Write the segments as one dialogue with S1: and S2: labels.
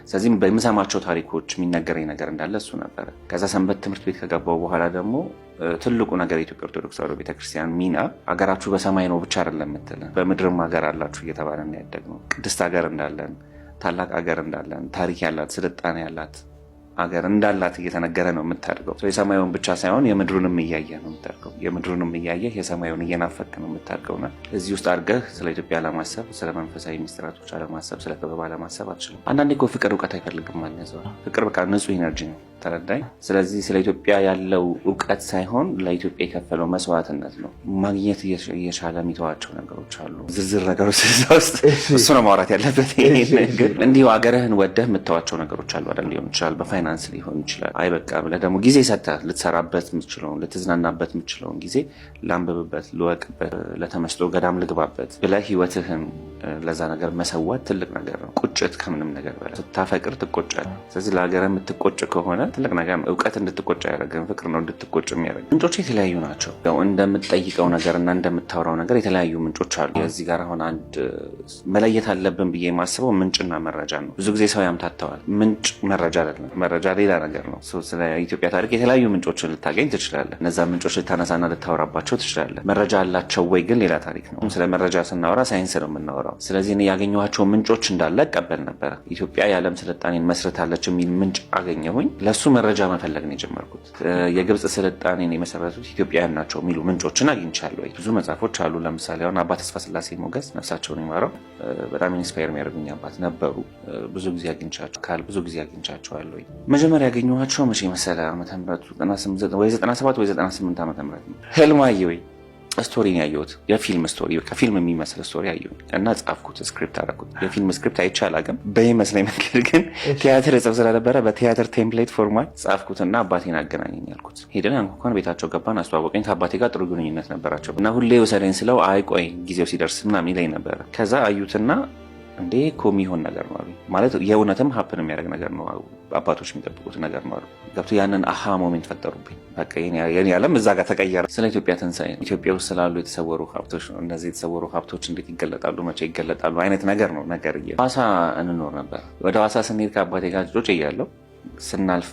S1: ስለዚህም በምሰማቸው ታሪኮች የሚነገረኝ ነገር እንዳለ እሱ ነበረ። ከዛ ሰንበት ትምህርት ቤት ከገባው በኋላ ደግሞ ትልቁ ነገር የኢትዮጵያ ኦርቶዶክስ ተዋሕዶ ቤተክርስቲያን ሚና ሀገራችሁ በሰማይ ነው ብቻ አይደለም የምትለን፣ በምድርም ሀገር አላችሁ እየተባለ ያደግነው፣ ቅድስት ሀገር እንዳለን፣ ታላቅ ሀገር እንዳለን፣ ታሪክ ያላት፣ ስልጣኔ ያላት ሀገር እንዳላት እየተነገረ ነው የምታድገው። የሰማዩን ብቻ ሳይሆን የምድሩንም እያየህ ነው የምታድገው። የምድሩንም እያየህ የሰማዩን እየናፈቅክ ነው የምታድገውና እዚህ ውስጥ አድርገህ ስለ ኢትዮጵያ አለማሰብ፣ ስለ መንፈሳዊ ሚስጥራቶች አለማሰብ፣ ስለ ጥበብ አለማሰብ አትችልም። አንዳንዴ እኮ ፍቅር እውቀት አይፈልግም ማለት ነው። ፍቅር በቃ ንጹህ energy ነው። ተረዳኝ። ስለዚህ ስለ ኢትዮጵያ ያለው እውቀት ሳይሆን ለኢትዮጵያ የከፈለው መስዋዕትነት ነው። ማግኘት እየቻለ የሚተዋቸው ነገሮች አሉ፣ ዝርዝር ነገሮች እዛ ውስጥ፣ እሱ ነው ማውራት ያለበት። ግን እንዲሁ ሀገርህን ወደህ የምተዋቸው ነገሮች አሉ አይደል? ሊሆን ይችላል፣ በፋይናንስ ሊሆን ይችላል። አይ በቃ ብለህ ደግሞ ጊዜ ሰጥተህ ልትሰራበት የምትችለውን፣ ልትዝናናበት የምትችለውን ጊዜ ላንብብበት፣ ልወቅበት፣ ለተመስጦ ገዳም ልግባበት ብለህ ህይወትህን ለዛ ነገር መሰዋት ትልቅ ነገር ነው። ቁጭት ከምንም ነገር በላይ፣ ስታፈቅር ትቆጫለህ። ስለዚህ ለሀገር የምትቆጭ ከሆነ ትልቅ ነገር ነው። እውቀት እንድትቆጭ አያደርግም፣ ፍቅር ነው እንድትቆጭ የሚያደርግ። ምንጮች የተለያዩ ናቸው። ያው እንደምትጠይቀው ነገር እና እንደምታወራው ነገር የተለያዩ ምንጮች አሉ። እዚህ ጋር አሁን አንድ መለየት አለብን ብዬ የማስበው ምንጭና መረጃ ነው። ብዙ ጊዜ ሰው ያምታተዋል። ምንጭ መረጃ አይደለም። መረጃ ሌላ ነገር ነው። ስለ ኢትዮጵያ ታሪክ የተለያዩ ምንጮችን ልታገኝ ትችላለህ። እነዛ ምንጮች ልታነሳና ልታወራባቸው ትችላለህ። መረጃ አላቸው ወይ ግን ሌላ ታሪክ ነው። ስለ መረጃ ስናወራ ሳይንስ ነው የምናወራው። ስለዚህ እኔ ያገኘኋቸው ምንጮች እንዳለ እቀበል ነበረ። ኢትዮጵያ የዓለም ስልጣኔን መስርታለች የሚል ምንጭ አገኘሁኝ። ለእሱ መረጃ መፈለግ ነው የጀመርኩት። የግብፅ ስልጣኔን የመሰረቱት ኢትዮጵያውያን ናቸው የሚሉ ምንጮችን አግኝቻለሁ። ብዙ መጽሐፎች አሉ። ለምሳሌ አሁን አባ ተስፋ ስላሴ ሞገስ፣ ነፍሳቸውን ይማረው፣ በጣም inspire የሚያደርጉኝ አባት ነበሩ። ብዙ ጊዜ አግኝቻቸዋለሁ። መጀመሪያ ያገኘኋቸው መቼ መሰለህ? ዓመተ ምህረቱ ወይ 97 ወይ 98 ዓመተ ምህረት ነው። ህልም አየሁኝ፣ story ነው ያየሁት። የፊልም story፣ በቃ ፊልም የሚመስል story አየሁኝ እና ጻፍኩት፣ script አደረኩት። የፊልም script አይቼ አላውቅም። በይመስለኝ መንገድ ግን ቲያትር እጽፍ ስለነበረ በቲያትር template format ጻፍኩትና አባቴን አገናኘኝ አልኩት። ሄደን አንኳኳን፣ ቤታቸው ገባን፣ አስተዋወቀኝ። ከአባቴ ጋር ጥሩ ግንኙነት ነበራቸው እና ሁሌ ውሰደኝ ስለው አይ ቆይ ጊዜው ሲደርስ ምናምን ይለኝ ነበረ። ከዛ አዩትና እንዴ እኮ የሚሆን ነገር ነው አሉ። ማለት የእውነትም happen የሚያደርግ ነገር ነው አሉ። አባቶች የሚጠብቁት ነገር ነው አሉ። ገብቶ ያንን aha moment ፈጠሩብኝ። በቃ የኔ ዓለም እዛ ጋር ተቀየረ። ስለ ኢትዮጵያ ትንሣኤ ነው። ኢትዮጵያ ውስጥ ስላሉ የተሰወሩ ሀብቶች ነው። እነዚህ የተሰወሩ ሀብቶች እንዴት ይገለጣሉ፣ መቼ ይገለጣሉ አይነት ነገር ነው። ነገር ሐዋሳ እንኖር ነበር። ወደ ሐዋሳ ስንሄድ ከአባቴ ጋር ልጆች እያለሁ ስናልፍ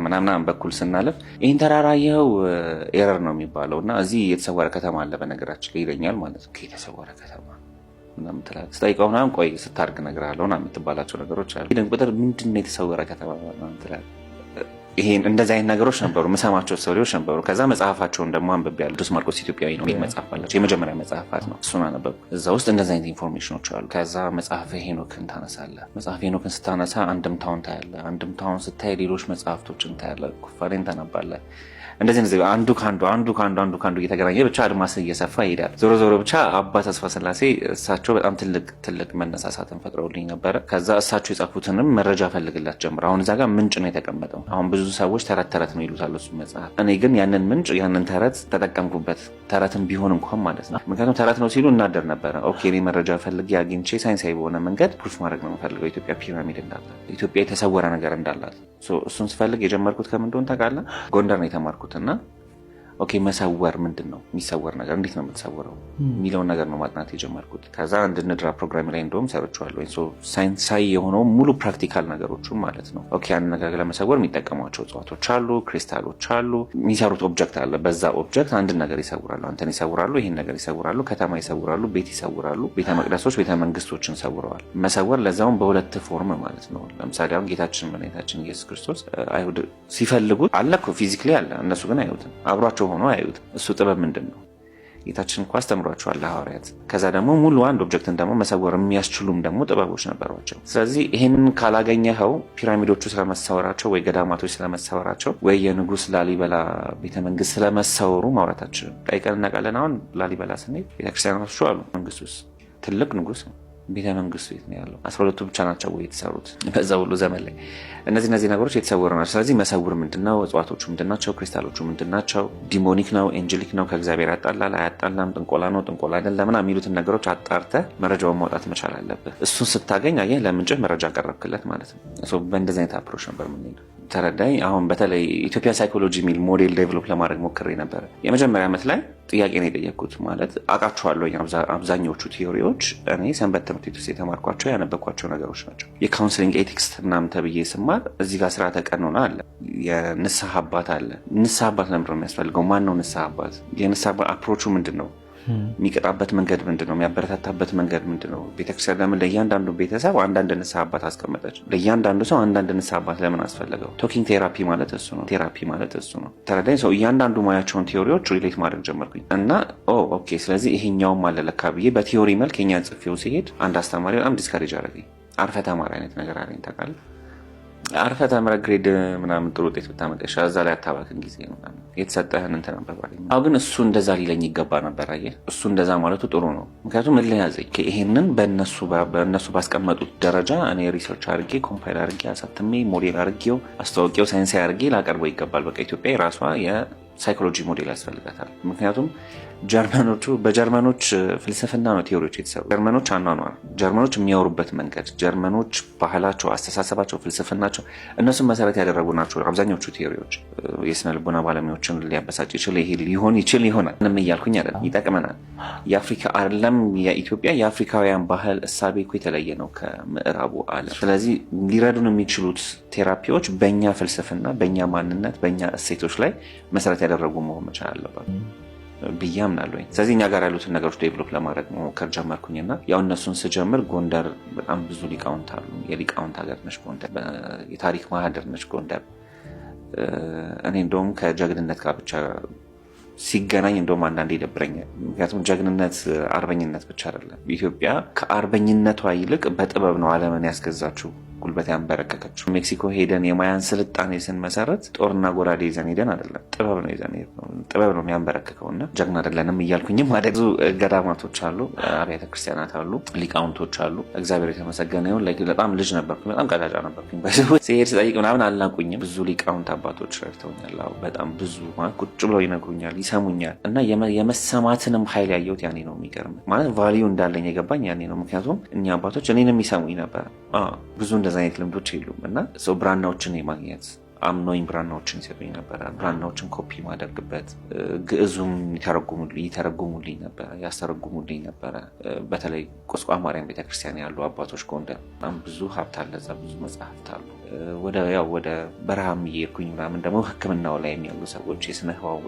S1: ምናምናም በኩል ስናልፍ ይህን ተራራ ይኸው ኤረር ነው የሚባለው እና እዚህ የተሰወረ ከተማ አለ በነገራችን ላይ ይለኛል ማለት ነው። የተሰወረ ከተማ ምናምን ትላለህ። ስጠይቀው ምናምን ቆይ ስታርግ እነግርሃለሁ ምናምን የምትባላቸው ነገሮች አሉ። ሄደን ቁጥር ምንድን ነው የተሰወረ ከተማ ምናምን ትላለህ። ይሄን እንደዚህ አይነት ነገሮች ነበሩ፣ የምሰማቸው story ዎች ነበሩ። ከዛ መጽሐፋቸውን ደግሞ አንብቤያለሁ። ቅዱስ ማርቆስ ኢትዮጵያዊ ነው የሚል መጽሐፍ አላቸው። የመጀመሪያ መጽሐፋት ነው፣ እሱን አነበብኩ። እዛ ውስጥ እንደዚህ አይነት information ኖች አሉ። ከዛ መጽሐፈ ሄኖክን ታነሳለህ። መጽሐፈ ሄኖክን ስታነሳ አንድምታውን ታያለህ። አንድምታውን ስታይ ሌሎች መጽሐፍቶችን ታያለህ። ኩፋሌን ታነባለህ። እንደዚህ እንደዚህ አንዱ ከአንዱ፣ አንዱ ከአንዱ፣ አንዱ ከአንዱ እየተገናኘ ብቻ አድማስ እየሰፋ ይሄዳል። ዞሮ ዞሮ ብቻ አባ ተስፋ ስላሴ እሳቸው በጣም ትልቅ ትልቅ መነሳሳትን ፈጥረውልኝ ነበረ። ከዛ እሳቸው የጻፉትንም መረጃ ፈልግላት ጀምር። አሁን እዛ ጋር ምንጭ ነው የተቀመጠው። አሁን ብዙ ሰዎች ተረት ተረት ነው ይሉታል እሱ መጽሐፍ። እኔ ግን ያንን ምንጭ፣ ያንን ተረት ተጠቀምኩበት። ተረትም ቢሆን እንኳን ማለት ነው። ምክንያቱም ተረት ነው ሲሉ እናደር ነበረ። Okay፣ እኔ መረጃ ፈልጌ አግኝቼ ሳይንሳዊ በሆነ መንገድ proof ማድረግ ነው የምፈልገው ኢትዮጵያ ፒራሚድ እንዳላት፣ ኢትዮጵያ የተሰወረ ነገር እንዳላት። እሱን ስፈልግ የጀመርኩት ከምን እንደሆነ ታውቃለህ? ጎንደር ነው የተማርኩት እና okay፣ መሰወር ምንድን ነው? የሚሰወር ነገር እንዴት ነው የምትሰውረው የሚለውን ነገር ነው ማጥናት የጀመርኩት። ከዛ አንድ ንድራ ፕሮግራም ላይ እንደውም ሰርቼዋለሁ። ሳይንሳዊ የሆነው ሙሉ practical ነገሮቹን ማለት ነው። Okay፣ አንድ ነገር ለመሰወር የሚጠቀሟቸው እጽዋቶች አሉ፣ ክሪስታሎች አሉ፣ የሚሰሩት object አለ። በዛ object አንድን ነገር ይሰውራሉ። አንተን ይሰውራሉ፣ ይህን ነገር ይሰውራሉ፣ ከተማ ይሰውራሉ፣ ቤት ይሰውራሉ፣ ቤተ መቅደሶች፣ ቤተ መንግስቶችን ሰውረዋል። መሰወር ለዛውም በሁለት form ማለት ነው። ለምሳሌ አሁን ጌታችን መድኃኒታችን ኢየሱስ ክርስቶስ አይሁድ ሲፈልጉት አለ እኮ፣ physically አለ፣ እነሱ ግን አያዩትም፣ አብሯቸው ሆኖ አያዩትም። እሱ ጥበብ ምንድን ነው? ጌታችን እኮ አስተምሯቸዋል ለሐዋርያት። ከዛ ደግሞ ሙሉ አንድ object ን ደግሞ መሰወር የሚያስችሉም ደግሞ ጥበቦች ነበሯቸው። ስለዚህ ይህንን ካላገኘኸው ፒራሚዶቹ ስለመሰወራቸው ወይ ገዳማቶች ስለመሰወራቸው ወይ የንጉስ ላሊበላ ቤተመንግስት ስለመሰወሩ ማውራታችን ጠይቀን እናውቃለን። አሁን ላሊበላ ስንሄድ ቤተክርስቲያኖቹ አሉ። መንግስቱስ ትልቅ ንጉስ ነው። ቤተ መንግስቱ የት ነው ያለው? 12ቱ ብቻ ናቸው ወይ የተሰሩት በዛ ሁሉ ዘመን ላይ? እነዚህ ነገሮች የተሰወሩ ናቸው። ስለዚህ መሰውር ምንድነው? እጽዋቶቹ ምንድናቸው? ክሪስታሎቹ ምንድናቸው? Demonic ነው፣ angelic ነው፣ ከእግዚአብሔር ያጣላል አያጣላም፣ ጥንቆላ ነው ጥንቆላ አይደለም ምናምን የሚሉትን ነገሮች አጣርተህ መረጃውን ማውጣት መቻል አለብህ። እሱን ስታገኝ አየህ ለምንጭህ መረጃ ቀረብክለት ማለት ነው። በእንደዚህ አይነት approach ነበር የምንሄደው። ተረዳኝ። አሁን በተለይ Ethiopian psychology የሚል model develop ለማድረግ ሞክሬ ነበረ። የመጀመሪያ ዓመት ላይ ጥያቄ ነው የጠየቅኩት። ማለት አውቃቸዋለሁ፣ አብዛኞቹ theory ዎች እኔ ሰንበት ትምህርት ቤት ውስጥ የተማርኳቸው ያነበብኳቸው ነገሮች ናቸው። የ counseling ethics ምናምን ተብዬ ስማር እዚህ ጋር ስርዓተ ቀኖና አለ፣ የንስሐ አባት አለ። ንስሐ አባት ለምንድን ነው የሚያስፈልገው? ማን ነው ንስሐ አባት? የንስሐ አባት approach ኡ ምንድን ነው? የሚቀጣበት መንገድ ምንድን ነው? የሚያበረታታበት መንገድ ምንድን ነው? ቤተክርስቲያን ለምን ለእያንዳንዱ ቤተሰብ አንዳንድ ንስሐ አባት አስቀመጠች? ለእያንዳንዱ ሰው አንዳንድ ንስሐ አባት ለምን አስፈለገው? Talking therapy ማለት እሱ ነው። Therapy ማለት እሱ ነው። ተረዳኝ። So እያንዳንዱ ማያቸውን theory ዎች relate ማድረግ ጀመርኩኝ እና okay፣ ስለዚህ ይሄኛውም አለ ለካ ብዬ በ theory መልክ የኛን ጽፌው ሲሄድ አንድ አስተማሪ በጣም discourage አደረገኝ። አርፈህ ተማር አይነት ነገር አለኝ፣ ታውቃለህ። አርፈህ ተምረህ grade ምናምን ጥሩ ውጤት ብታመጣ ይሻላል፣ እዛ ላይ አታባክን ጊዜ ምናምን፣ የተሰጠህን እንትን አንብብ አለኝ። አሁን ግን እሱ እንደዛ ሊለኝ ይገባ ነበር። አየህ፣ እሱ እንደዛ ማለቱ ጥሩ ነው። ምክንያቱም እልህ ያዘኝ። ይሄንን በእነሱ ባስቀመጡት ደረጃ እኔ research አድርጌ፣ compile አድርጌ፣ አሳትሜ፣ ሞዴል አድርጌው፣ አስተዋውቄው፣ ሳይንሳዊ አድርጌ ላቀርበው ይገባል። በቃ ኢትዮጵያ የራሷ የ psychology model ያስፈልጋታል። ምክንያቱም ጀርመኖቹ በጀርመኖች ፍልስፍና ነው theory ዎች የተሰሩ። ጀርመኖች አኗኗር፣ ጀርመኖች የሚያወሩበት መንገድ፣ ጀርመኖች ባህላቸው፣ አስተሳሰባቸው፣ ፍልስፍናቸው እነሱን መሰረት ያደረጉ ናቸው አብዛኞቹ theory ዎች። የስነ ልቦና ባለሙያዎችን ሊያበሳጭ ይችል ይሄ ሊሆን ይችል ይሆናል። ምንም እያልኩኝ አይደለም፣ ይጠቅመናል። የአፍሪካ አይደለም የኢትዮጵያ፣ የአፍሪካውያን ባህል እሳቤ እኮ የተለየ ነው ከምዕራቡ ዓለም። ስለዚህ ሊረዱን የሚችሉት therapy ዎች በእኛ ፍልስፍና፣ በእኛ ማንነት፣ በእኛ እሴቶች ላይ መሰረት ያደረጉ መሆን መቻል አለባቸው ብዬ አምናለሁ። ስለዚህ እኛ ጋር ያሉትን ነገሮች develop ለማድረግ መሞከር ጀመርኩኝና ያው እነሱን ስጀምር ጎንደር በጣም ብዙ ሊቃውንት አሉ። የሊቃውንት ሀገር ነች ጎንደር፣ የታሪክ ማህደር ነች ጎንደር። እኔ እንደውም ከጀግንነት ጋር ብቻ ሲገናኝ እንደውም አንዳንዴ ይደብረኛል። ምክንያቱም ጀግንነት አርበኝነት ብቻ አይደለም። ኢትዮጵያ ከአርበኝነቷ ይልቅ በጥበብ ነው ዓለምን ያስገዛችው፣ ጉልበት ያንበረከከችው። ሜክሲኮ ሄደን የማያን ስልጣኔ ስንመሰረት ጦርና ጎራዴ ይዘን ሄደን አይደለም፣ ጥበብ ነው ይዘን ሄደን፣ ጥበብ ነው የሚያንበረክከው። እና ጀግና አይደለንም እያልኩኝም አይደል። ብዙ ገዳማቶች አሉ፣ አብያተ ክርስቲያናት አሉ፣ ሊቃውንቶች አሉ። እግዚአብሔር የተመሰገነ ይሁን። በጣም ልጅ ነበርኩኝ፣ በጣም ቀጫጫ ነበርኩኝ። ሲሄድ ስጠይቅ ምናምን አልናቁኝም። ብዙ ሊቃውንት አባቶች ረድተውኛል። በጣም ብዙ ቁጭ ብለው ይነግሩኛል፣ ይሰሙኛል። እና የመሰማትንም ኃይል ያየሁት ያኔ ነው። የሚገርም ማለት value እንዳለኝ የገባኝ ያኔ ነው። ምክንያቱም እኛ አባቶች እኔንም ይሰሙኝ ነበር። ብዙ እንደዚ አይነት ልምዶች የሉም። እና so ብራናዎችን የማግኘት፣ አምኖኝ ብራናዎችን ይሰጡኝ ነበረ። ብራናዎችን ኮፒ ማደርግበት፣ ግዕዙም ይተረጉሙልኝ ነበረ፣ ያስተረጉሙልኝ ነበረ። በተለይ ቁስቋም ማርያም ቤተክርስቲያን ያሉ አባቶች ጎንደር በጣም ብዙ ሀብት አለ እዛ፣ ብዙ መጽሐፍት አሉ። ወደ ያው ወደ በረሃም እየሄድኩኝ ምናምን ደግሞ ሕክምናው ላይ ያሉ ሰዎች የስነ ህዋው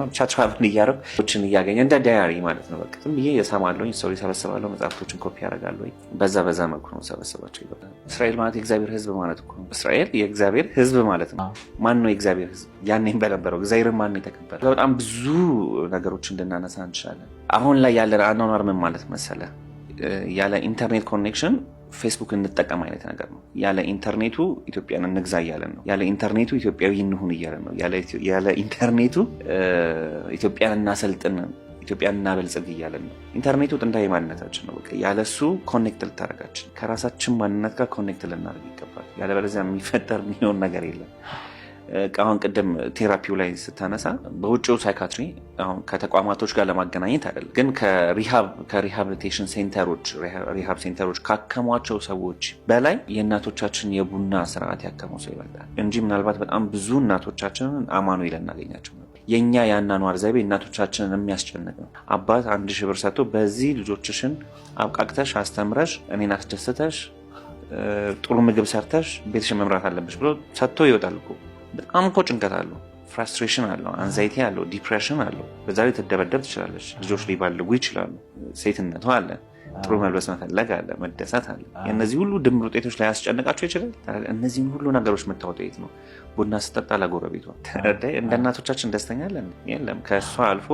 S1: ብቻ travel እያደረኩ ችን እያገኘ እንደ diary ማለት ነው። በቃ ዝም ብዬ እሰማለሁኝ፣ ሰው ይሰበስባለሁ፣ መጽሐፍቶችን ኮፒ ያደርጋለሁ። በዛ መልኩ ነው ሰበሰባቸው። እስራኤል ማለት የእግዚአብሔር ሕዝብ ማለት እኮ ነው። እስራኤል የእግዚአብሔር ሕዝብ ማለት ነው። ማን ነው የእግዚአብሔር ሕዝብ? ያኔም በነበረው እግዚአብሔርን ማን ነው የተቀበለው? በጣም ብዙ ነገሮች እንድናነሳ እንችላለን። አሁን ላይ ያለን አኗኗር ምን ማለት መሰለ፣ ያለ internet connection ፌስቡክ እንጠቀም አይነት ነገር ነው። ያለ ኢንተርኔቱ ኢትዮጵያን እንግዛ እያለን ነው። ያለ ኢንተርኔቱ ኢትዮጵያዊ እንሁን እያለን ነው። ያለ ኢንተርኔቱ ኢትዮጵያን እናሰልጥን፣ ኢትዮጵያን እናበልጽግ እያለን ነው። ኢንተርኔቱ ጥንታዊ ማንነታችን ነው። በቃ ያለሱ connect ልታደርጋችን ከራሳችን ማንነት ጋር connect ልናደርግ ይገባል። ያለበለዚያ የሚፈጠር የሚሆን ነገር የለም። አሁን ቅድም therapy ው ላይ ስታነሳ በውጭው psychiatry አሁን ከተቋማቶች ጋር ለማገናኘት አይደለም፣ ግን ከ rehabilitation center ኦች፣ rehab center ኦች ካከሟቸው ሰዎች በላይ የእናቶቻችን የቡና ስርዓት ያከመው ሰው ይበልጣል እንጂ ምናልባት በጣም ብዙ እናቶቻችንን አማኑኤል እናገኛቸው ነበር። የእኛ የአኗኗር ዘይቤ እናቶቻችንን የሚያስጨንቅ ነው። አባት 1,000 ብር ሰጥቶ በዚህ ልጆችሽን አብቃቅተሽ፣ አስተምረሽ፣ እኔን አስደስተሽ፣ ጥሩ ምግብ ሰርተሽ ቤትሽን መምራት አለብሽ ብሎ ሰጥቶ ይወጣል እኮ። በጣም እኮ ጭንቀት አለው፣ frustration አለው፣ anxiety አለው፣ depression አለው። በዛ ላይ ትደበደብ ትችላለች። ልጆች ሊባልጉ ይችላሉ። ሴትነቷ አለ፣ ጥሩ መልበስ መፈለግ አለ፣ መደሰት አለ። የእነዚህ ሁሉ ድምር ውጤቶች ላይ ያስጨንቃቸው ይችላል። እነዚህን ሁሉ ነገሮች የምታወጣው የት ነው? ቡና ስጠጣ ለጎረቤቷ። እንደ እናቶቻችን ደስተኛ አለን? የለም። ከእሷ አልፎ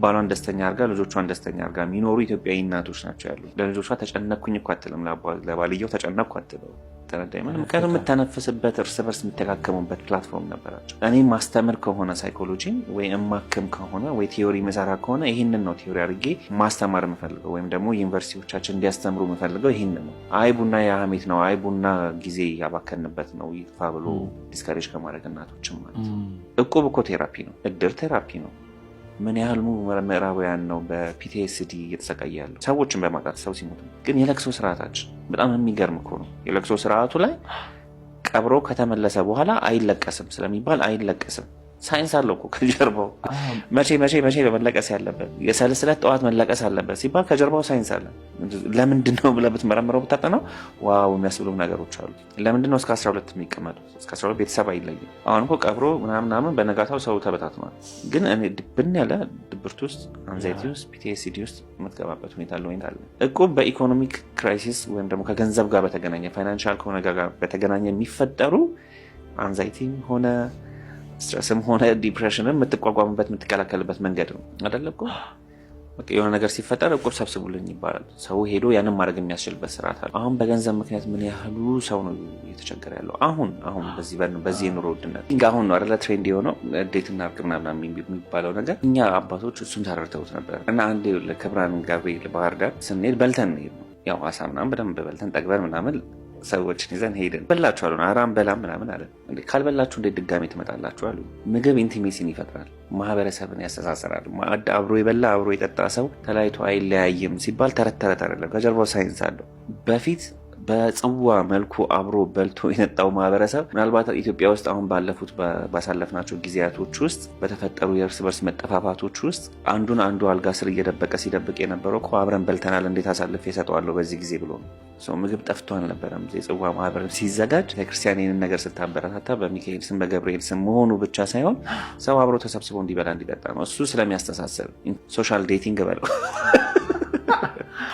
S1: ባሏን ደስተኛ አርጋ፣ ልጆቿን ደስተኛ አርጋ የሚኖሩ ኢትዮጵያዊ እናቶች ናቸው ያሉ። ለልጆቿ ተጨነኩኝ እኮ አትልም፣ ለባልየው ተጨነኩ አትለው። ተረዳኝ። ምክንያቱም የምተነፍስበት፣ እርስ በርስ የሚተካከሙበት platform ነበራቸው። እኔ ማስተምር ከሆነ ሳይኮሎጂን ወይ እማክም ከሆነ ወይ theory መሰራ ከሆነ ይህንን ነው theory አድርጌ ማስተማር የምፈልገው፣ ወይም ደግሞ ዩኒቨርሲቲዎቻችን እንዲያስተምሩ የምፈልገው ይህንን ነው። አይ ቡና የሀሜት ነው፣ አይ ቡና ጊዜ ያባከንበት ነው ይጥፋ ብሎ discourage ከማድረግ እናቶችም ማለት ነው። እቁብ እኮ therapy ነው። እድር therapy ነው። ምን ያህል ምዕራባውያን ነው በ PTSD እየተሰቃየ ያለው ሰዎችን በማጣት፣ ሰው ሲሞት። ግን የለቅሶ ስርዓታችን በጣም የሚገርም እኮ ነው። የለቅሶ ስርዓቱ ላይ ቀብሮ ከተመለሰ በኋላ አይለቀስም ስለሚባል አይለቀስም። ሳይንስ አለው እኮ ከጀርባው። መቼ መቼ መቼ መለቀስ ያለበት፣ የሰልስት ዕለት ጠዋት መለቀስ አለበት ሲባል ከጀርባው ሳይንስ አለ። ለምንድን ነው ብለህ ብትመረምረው ብታጠናው wow የሚያስብሉ ነገሮች አሉ። ለምንድን ነው እስከ 12 የሚቀመጡት? እስከ 12 ቤተሰብ አይለይም። አሁን እኮ ቀብሮ ምናምን ምናምን በነጋታው ሰው ተበታትኗል። ግን እኔ ድብን ያለ ድብርት ውስጥ፣ anxiety ውስጥ፣ PTSD ውስጥ የምትገባበት ሁኔታ አለ ወይ አለ። እቁብ በ economic crisis ወይም ደግሞ ከገንዘብ ጋር በተገናኘ፣ financial ከሆነ ጋር በተገናኘ የሚፈጠሩ anxiety ም ሆነ stress ም ሆነ depression ም የምትቋቋምበት፣ የምትከላከልበት መንገድ ነው አይደለ እኮ? በቃ የሆነ ነገር ሲፈጠር እቁብ ሰብስቡልኝ ይባላል። ሰው ሄዶ ያንን ማድረግ የሚያስችልበት ስርዓት አለ። አሁን በገንዘብ ምክንያት ምን ያህሉ ሰው ነው እየተቸገረ ያለው? አሁን አሁን በዚህ የኑሮ ውድነት አሁን ነው አይደለ trend የሆነው እንዴት እናድርግ ምናምን የሚባለው ነገር። እኛ አባቶች እሱን ተረድተውት ነበር። እና አንዴ ክብራን ገብርኤል ባህር ዳር ስንሄድ በልተን እንሄድ ነው፣ ያው አሳ ምናምን በደንብ በልተን ጠግበን ምናምን ሰዎችን ይዘን ሄድን። በላችሁ አሉ። ኧረ አንበላም ምናምን አለ። ካልበላችሁ እንዴት ድጋሜ ትመጣላችሁ አሉ። ምግብ intimacy ን ይፈጥራል፣ ማህበረሰብን ያስተሳሰራል። ማዕድ አብሮ የበላ አብሮ የጠጣ ሰው ተለያይቶ አይለያይም ሲባል ተረት ተረት አይደለም፣ ከጀርባው ሳይንስ አለው። በፊት በጽዋ መልኩ አብሮ በልቶ የጠጣው ማህበረሰብ ምናልባት ኢትዮጵያ ውስጥ አሁን ባለፉት ባሳለፍናቸው ጊዜያቶች ውስጥ በተፈጠሩ የእርስ በርስ መጠፋፋቶች ውስጥ አንዱን አንዱ አልጋ ስር እየደበቀ ሲደብቅ የነበረው እኮ አብረን በልተናል፣ እንዴት አሳልፌ እሰጠዋለሁ በዚህ ጊዜ ብሎ ነው። ሰው ምግብ ጠፍቶ አልነበረም። የጽዋ ማህበር ሲዘጋጅ ቤተክርስቲያን ይህንን ነገር ስታበረታታ በሚካኤል ስም በገብርኤል ስም መሆኑ ብቻ ሳይሆን ሰው አብሮ ተሰብስቦ እንዲበላ እንዲጠጣ ነው። እሱ ስለሚያስተሳስር social dating በለው።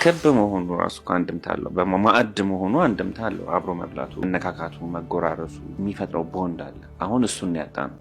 S1: ክብ መሆኑ ራሱ አንድምታ አለው። በማዕድ መሆኑ አንድምታ አለው። አብሮ መብላቱ፣ መነካካቱ፣ መጎራረሱ የሚፈጥረው ቦንድ አለ። አሁን እሱን ያጣ ነው።